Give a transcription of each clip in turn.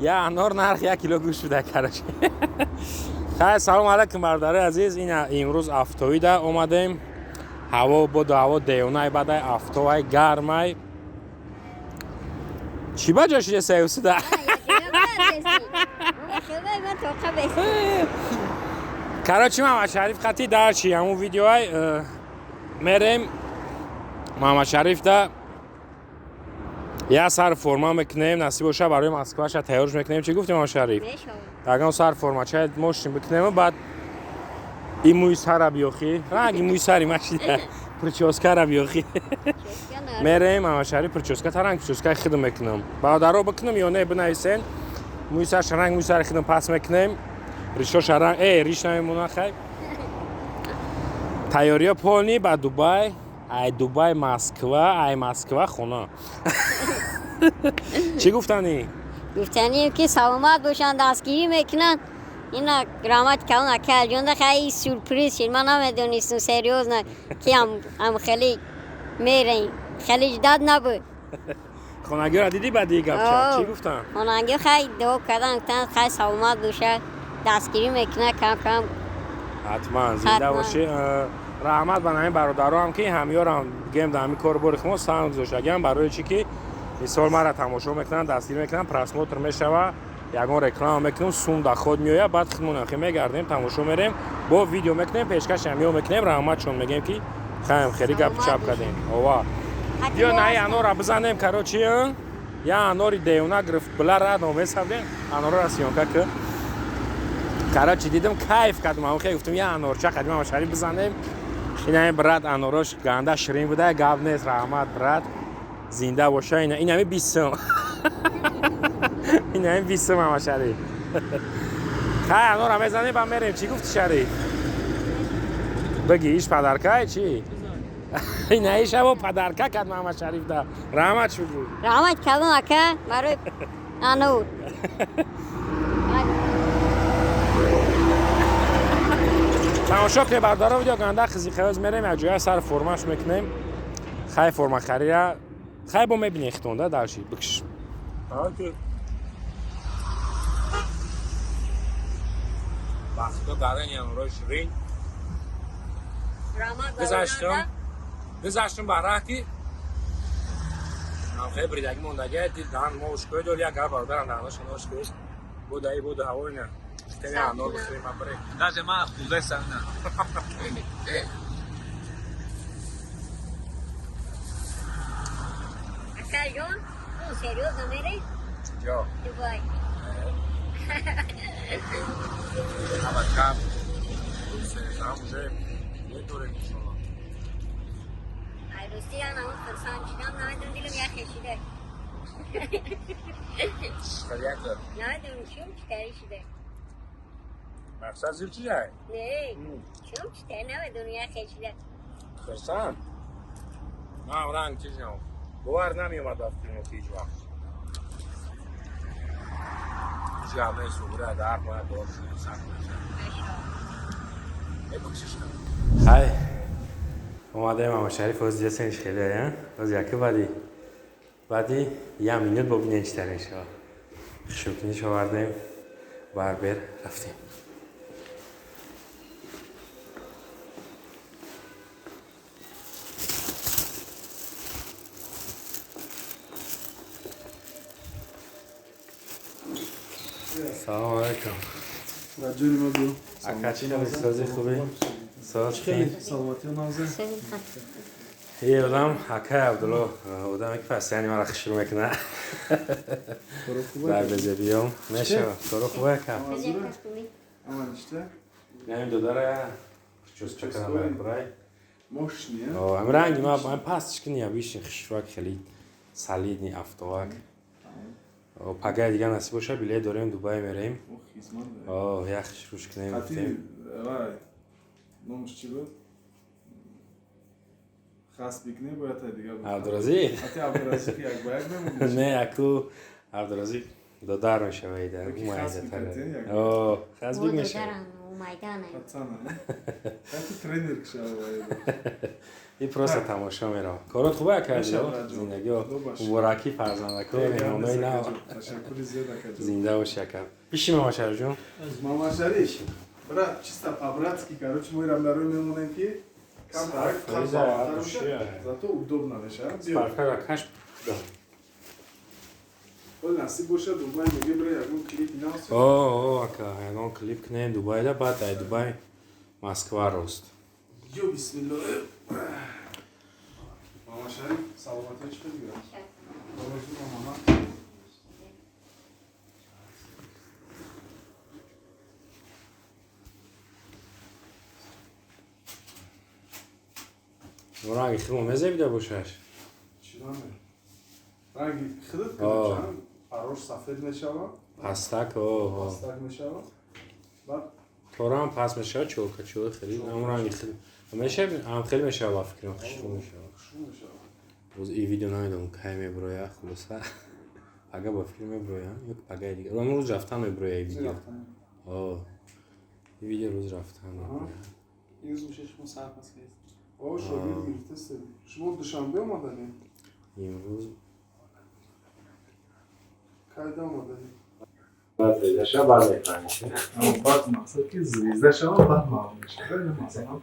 Я анор нарх 1 кило гӯшт шуда, короче. Хай, салом алайкум, бародари азиз. Ин имрӯз Автовида омадем. Ҳаво боду ҳаво девонай бадай, афтовай, гармай. Чӣ ба ҷо шиде саюсуда? Короче, Мамадшариф қати дарчи ҳамун видеоай мерем. Мамадшариф да я сар форма мекунем, насиб боша, барои Москваша тайёрш мекунем. Чӣ гуфтем, Мамадшариф? Ягон сар формача мошин бикунем, баъд и мӯи сара биёхӣ, ранги мӯи сари машида, прическара биёхӣ. Мерем, Мамадшариф прическа та ранг прическаи хидм мекунам. Бародаро, бикунам ё не, бинависен. Мӯи сарша ранг мӯи сари хидм пас мекунем. Ришоша ранг, риш намемона, хай. Тайёриё полный ба Дубай, ай Дубай Москва, ай Москва хона. Чӣ гуфтанӣ? Гуфтанӣ, ки саломат бошанд, дастгирӣ мекунанд. Ина раҳмати калон акаҷонда. Хай, сюрприз шид, ман намедонистам, серьёзно, ки ам хеле мерем, хеле ждать набуд. Хонагиро дидӣ баъди гапча? Чӣ гуфтанд? Хонагиё хай дуо кардан, гуфтанд, хай, саломат боша, дастгирӣ мекунад кам кам. Ҳатман, зинда бошӣ. Раҳмат ба ҳамин бародароам, ки ҳамёрам гем дар ҳамин кори бори хумо саҳм гузоштагиам. Барои чӣ ки мисол мара тамошо мекунанд, дастгирӣ мекунанд, просмотр мешава, ягон реклама мекунем, сум доход меояд, баъд худмон хе мегардем, тамошо мерем, бо видео мекунем, пешкаш ҳамё мекунем. Раҳматшон мегем, ки хаем хеле гапи чап кардем. Ова, биё, наи анора бизанем. Короче, я анори девона гирифт, била радом месабдем, анорора съёмка ки. Короче, дидам, кайф кардам, ам хе гуфтам, я анорча қадим шариф бизанем. Инами брат анорош ганда ширин буда, гап нест. Раҳмат, брат, зинда боша. Инами 20 сум, инами 20 сум. Ама Шариф, хай, анора мезанем, ба мерем. Чӣ гуфти, Шариф? Бигӣ, иш подаркай чӣ? Инаишаво подарка кард Мама Шариф да. Раҳмат шугӯ. Раҳмат калон, ака, барои анор. Тамошо кунед, бародаро, видео ганда хизиқаёз. Мерем, як ҷоя сар формаш мекунем. Хай, формахарира хай бо мебинем хитонда дарши бикш. Бахто дарани анорои ширин гузаштум ба раҳ, ки хеле бридаги мондагия дан мо ушкои дор, як гап бародарам данош аношкои будаи буду ҳавоина. Теми анор бихӯрем, барем. Даже ман худесам на. Акаҷон, серьёзно мерем? Ҷо? Дубай. Абакам сам уже медорем, иншолло. Ай рости, ана хурсанд шудам, намедонам, дилам яхе шида. Шикарията. Намедонам, чум читари шида. Мақсад зир чи ҷай? Не, чум читари, намедонам, яхе шида. Хурсанд? Ман ранг чиз нав. Бовар намеомад ба филмо ҳеҷ вақт. Ҳеҷ гап нест, угра дар бояд дор сахт. Хай, омадаем, Ама Шариф, оз дидасенш хеле, оз яки баъди як минут бо бинен чӣ тар мешавад. Хушукниш овардем, барбер рафтем. Салом алайкум. Ҷони ма биё. Ака, чӣ хабар, сози, хубӣ? Соз? Саломатиё нағзе. Е одам, акай Абдулло, одаме ки постоянно мара хушрӯ мекунад. Дар безебиём мешава. Коро хуба, ака? Намин додара прическа кардам барай. Мощный. Ам ранги ма ам пастш кини, абишин хушрӯак, хеле солидный автовак. Пагай дига насиб боша, билет дорем, Дубай мерем. Як хушрӯш кунем. Номаш чӣ буд? Хасбик не бояд, тай дига буд. Абдуразиқ. Ҳати Абдуразиқ як ба як мемонд. Не, аку Абдуразиқ додар мешава ида. Хасбик Хасбик мешава. Майдана. Пацана. Ту тренер кшава. И просто тамошо меравам. Корот хуб ака зиндагио. Мубораки фарзандако, меҳмонои нав. Ташаккури зиёд акаҷон. Зинда боши ака. Биши Мамашариф ҷон. Мамашариф. Брат, чисто по-братски, короче, мы рамдарои мемонем ки камтарак зато удобно мешавад. Паркага каш. Ҳол насиб бошад, Дубай мегем, бира ягон клип нав. О, ака, ягон клип кунем Дубайда, баъд ай Дубай Москва рост. Ё бисмиллоҳ. Мамашариф, саломатӣ чӣ дигар? Барои Ранги хидмо мезебида бошаш? Чӣ наме? Ранги хидат кардам, парош сафед мешавад. Пастак, о. Пастак мешавад. Баъд торам паст мешавад, чолка чол хеле. Ҳам ранги хид мешавад, ҳам хеле мешавад, ба фикрам хушрӯ мешавад. Хушрӯ мешавад. Боз и видео намедонам кай меброя, хулоса. Пага ба фикр меброя, ё пагаи дигар. Ром рӯз рафтан меброя и видео. О. И видео рӯз рафтан меброя. Имрӯз меша шумо сар пас кардед. О, шогирд гирифтаст. Шумо Душанбе омаданед? Имрӯз кайда омаданед? Баъд звезда шава, баъд мефаҳмед. Баъд мақсад ки звезда шава, баъд маълум мешавад. Масалан,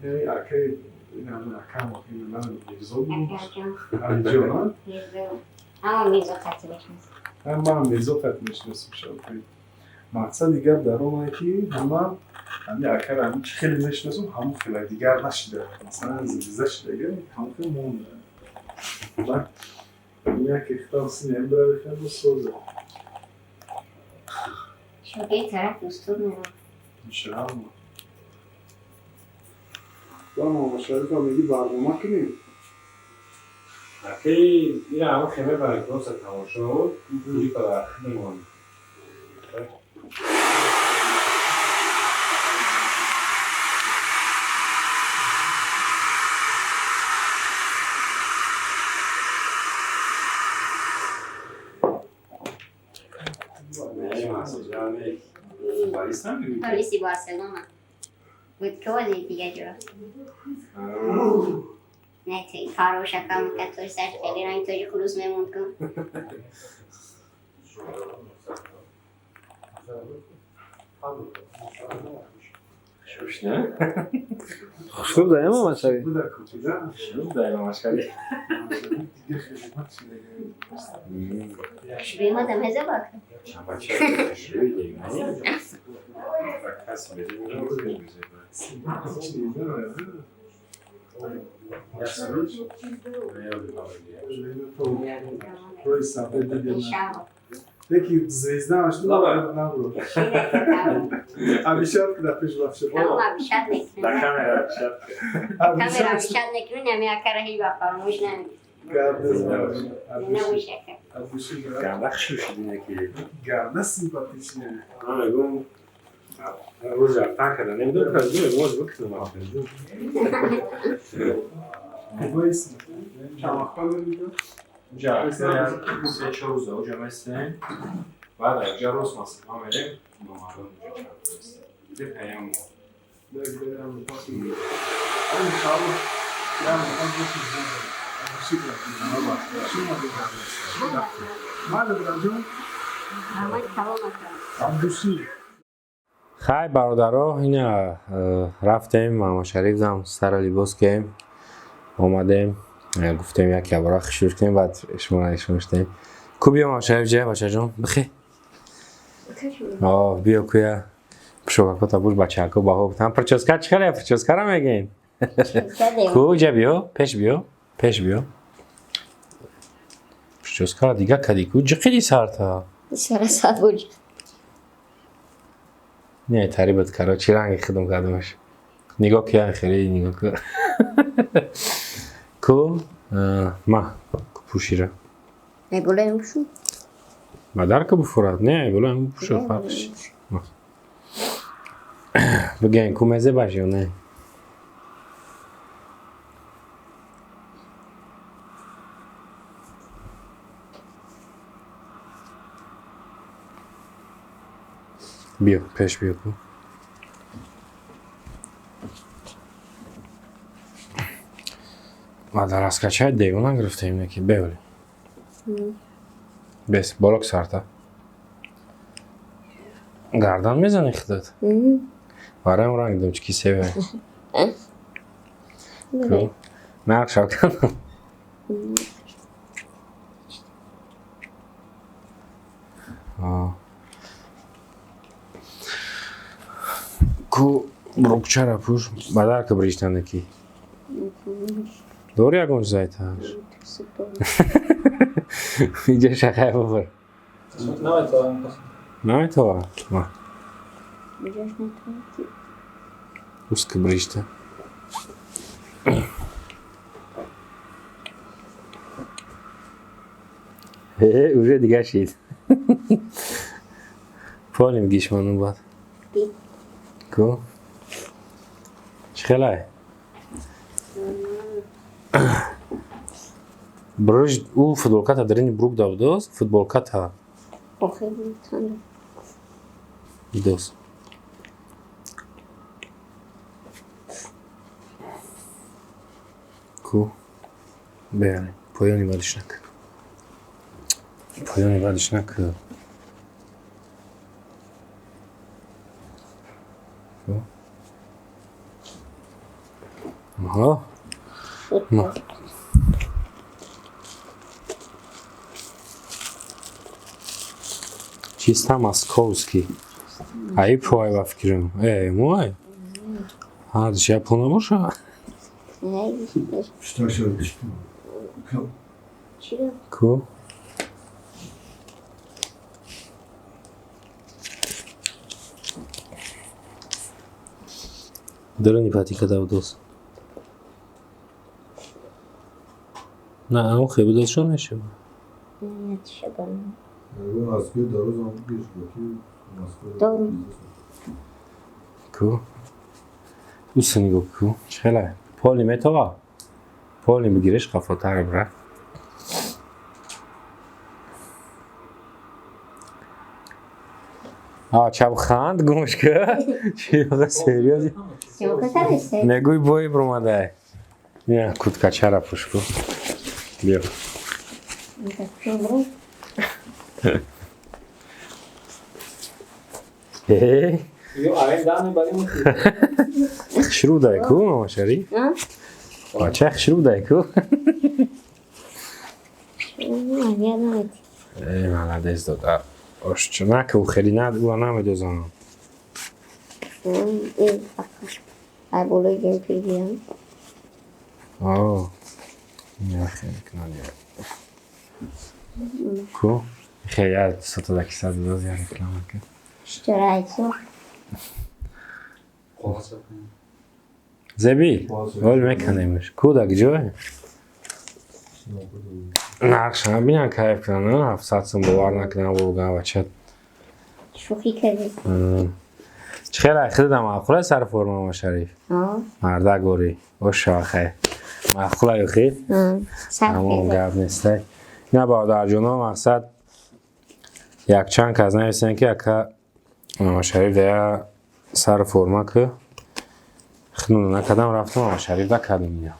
яъне акаи акам Мирзо буд. Алиҷон, Ҳама Мирзо қатӣ мешинасам. Ман Мирзо қатӣ мешинасам шава. Мақсади гап дар он ки ҳама ҳами акара ҳами чӣ хеле мешинасам, ҳамон хела дигар нашида. Масалан, звезда шидага, ҳамон хел монда. Баъд як ихтам синем бира бихем соза. Шогирд тараф устод меравад. Иншааллоҳ. Ба Мамашариф ҳам меги барнома кунем. Акаи ира ҳамон хеме барои просто тамошо, клипа дар хидмон. Футболисти Барселона. Буд ки бози дигар ҷо рафт. Не, фарош ака мекард, тоҷи сарш хеле ранги тоҷи хулус мемонд кун. Шуш, не? Хушрӯ даем Мамашариф. Буда кучида. Шуш даем Мамашариф. Дига хеле мачида. Хушрӯи ма дамеза бак. Рӯи сафед дидем. Иншааллоҳ. Яки звезда аш набро. Абишат дар пеш бахши. Ҳама абишат мекунем. Дар камера абишат. Камера абишат мекунем, ҳами акара ҳеҷ вақт фаромӯш намекунем. Зинда бош ака. Ганда хушрӯ шудине ки. Ганда симпатичне. Ман мегӯм рӯз рафтан карда намедонам ки аз боз бикунам ахир. Чанд вақт мебида? Уҷа се чор рӯза уҷа местем. Баъд аз уҷа рост Москва мерем. Бо мардум уҷа чанд рӯз местем. Диде паям мо. Хай бародаро, ина рафтем Мамашариф зам сара либос кем, омадем, гуфтем як ябора хушрӯ кунем, баъд шумо нишон шудем. Ку биё Мамашариф ҷа, бачаҷон, бихе. О, биё куя. Пушокакота буш бачако баҳо бутан. Прическа чӣ хеле прическара мегин? Ку ҷа биё, пеш биё, пеш биё. Прическара дига кади ку ҷиқиди сарта. Сара сад буд. Не, тари буд каро, чӣ ранги хидм кардамаш. Нигоҳ кия хеле нигоҳ ку. Ку ма ку пӯшира. Меболаем пӯшу? Мадар ку буфурад. Не, болаем пӯшу фарқш. Бигӯен ку мезебаш ё не? Биё, пеш биё ку. Мадараскачай девона гирифтаем ки бевали. Бес, болок сарта. Гардан мезани худат? Бароям ранг дум чики севе. Нарх шавкан. Ку брукчара пуш бадар ка бриштанаки. Дори ягон чизайташ. Иҷа шахай бубар. Наметавонам. Наметава? Уска бришта. Уже дигар шид. Полим гишману бад. Ку? Чӣ хелай? Бруж ӯ футболката дарини брук дабудост, футболката. Дос. Ку? Беяни. Поёни бадиш нак. Поёни бадиш нак. Ку? Аҳо. Ма. Чисто московский. Аи пой ба фикрам. Э, мой. Ҳардиш я пул набоша? Ку? Дарани патика давдос. На, ам хеб досшон мешава. Ку? Уса нигоҳ ку. Чӣ хелай? Поли метова? Поли бигириш қафотар бира. А, чабханд гумш ка? Чӣ серьёзи? Мегӯй бой бромадай. Не, куткачара пуш ку. Биё. Хушрӯ ку, Мамашариф? Бача хушрӯ дай ку. Э, молодец дода. Ош наку хеле на уа намедозам. О. Ку? Хеле сата да киса додаз я реклама ка. Зеби, вол меканемш. Ку да ҷой? Нақша бинан кайф кунан, 700 сум бовар накунан боган бача. Шӯхӣ кардӣ. Чӣ хеле хидам маъқула сар форма Мамашариф? Марда гори. Оша хай. Маъқула ё хи? Ҳамон гап нестай. На бародарҷоно мақсад якчанд кас нависанд ки ака Мамашариф дая сар форма ки хинуна накардам рафтам Мамашариф да кардам ина.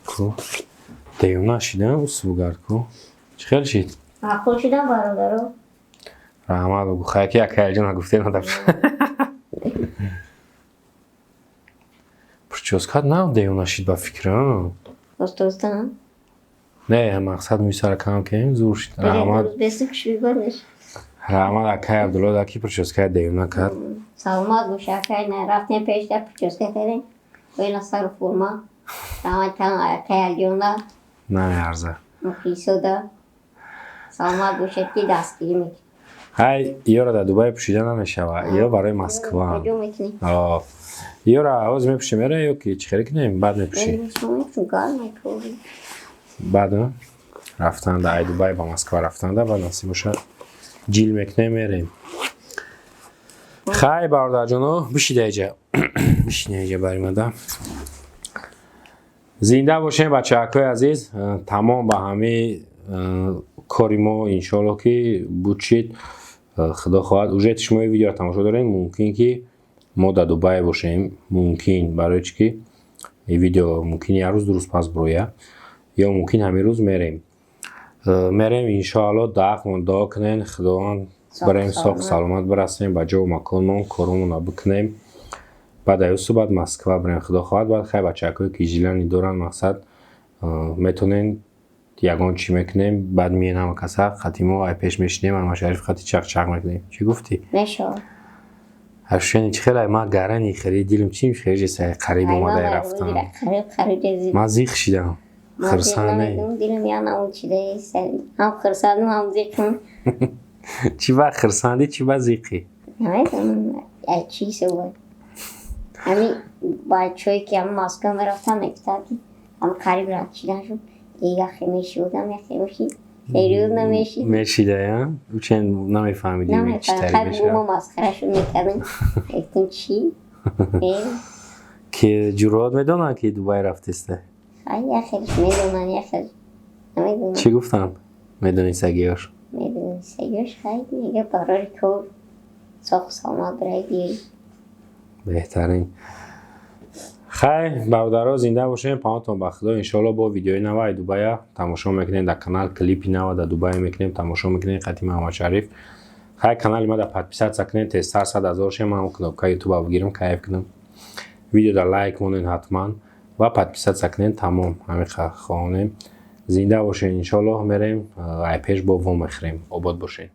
Ку? Деюна шидам усугард ку? Чӣ хел шид? Маъқул шудам бародаро. Раҳмат бугу. Хай ки ака Элҷон гуфте надаб. Прическат нав деюна шид ба фикрам. Оста-оста. Не, мақсад мӯи сара кам кунем зур шид. Раҳмат. Раҳмат акай Абдулло да ки прическаи деюна кард. Саломат бош акай, на рафтем пеш да прическа кардем. Ина сару форма. Раҳмат акай Алиҷон да. Намеарза. Мухлисо да. Саломат бошед ки дастгирӣ мекунед. Ҳай, ёра дар Дубай пӯшида намешава. Ё барои Москва. Ёра ҳозир мепӯшем эра ё ки чӣ хеле кунем баъд мепӯшӣ? Баъд рафтанда ай Дубай ба Москва рафтанда баъд насиб бошад ҷил мекунем мерем. Хай бародарҷоно бишида иҷа. Бишида иҷа баримада. Зинда бошем бачаакҳои азиз. Тамом ба ҳамаи кори мо иншоалло ки буд шид. Худо хоҳад уже шумо видеоро тамошо дорем, мумкин ки Мо дар Дубай бошем, мумкин, барои чӣ ки ин видео мумкин як рӯз, 2 рӯз пас бирояд ё мумкин ҳамин рӯз мерем. Мерем, иншоалло. Даақмон дуо кунен, Худованд барем, соқ саломат бирасем ба ҷову маконмон, коромонро бикунем. Баъд аюсу баъд Москва бирем, Худо хоҳад. Баъд хай, бачакҳое ки желание доранд, мақсад, метонен, ягон чӣ мекунем, баъд миен, ҳама каса хати мо ай пеш мешинем, Ҳамашариф хати чақчақ мекунем. Чӣ гуфтӣ? Мешавад. Ощущение чӣ хеле? Ма гарани хеле дилам чим хеле сай қариб омадай рафтам. Қариб, қариб. Ман зиқ шидам, хурсанд не. Дилам я научида, ҳам хурсандам, ҳам зиқам. Чӣ ба хурсандӣ, чӣ ба зиқӣ? Намедонам, чӣ суҳбат. Ҳами бачаҳое ки ҳами Москва мерафтан, мегуфтанд, ки ҳами қариб рафтшидан шуд, яхе мешудам, яхе мешид, серьёзно мешид. Мешида, учен намефаҳмидӣ чӣ тари мешавад. Мо масхара шуд мекардем, гуфтем, чӣ? Ки ҷуръат медонанд, ки Дубай рафтеста? Яхелш медонанд, яхелш намедонанд. Чӣ гуфтанд медонистагиёш? Медонистагиёш, хай, мега, барори кор, соҳу саломат бирай, биёй. Беҳтарин. Хай, бародаро, зинда бошем, паҳонтон ба Худо. Иншоалло, бо видеои наваи Дубая тамошо мекунем дар канал, клипи нава дар Дубая мекунем, тамошо мекунем қати Маҳамадшариф. Хай, канали ма да подписаться кунем, тезтар 100 000 шем, ман кнопка Ютуба бигирам, кайф кунам. Видео да лайк монен ҳатман ва подписаться кунем. Тамом, ҳамин хоҳонем. Зинда бошен, иншоаллоҳ, мерем, ай пеш бо вомехӯрем. Обод бошен.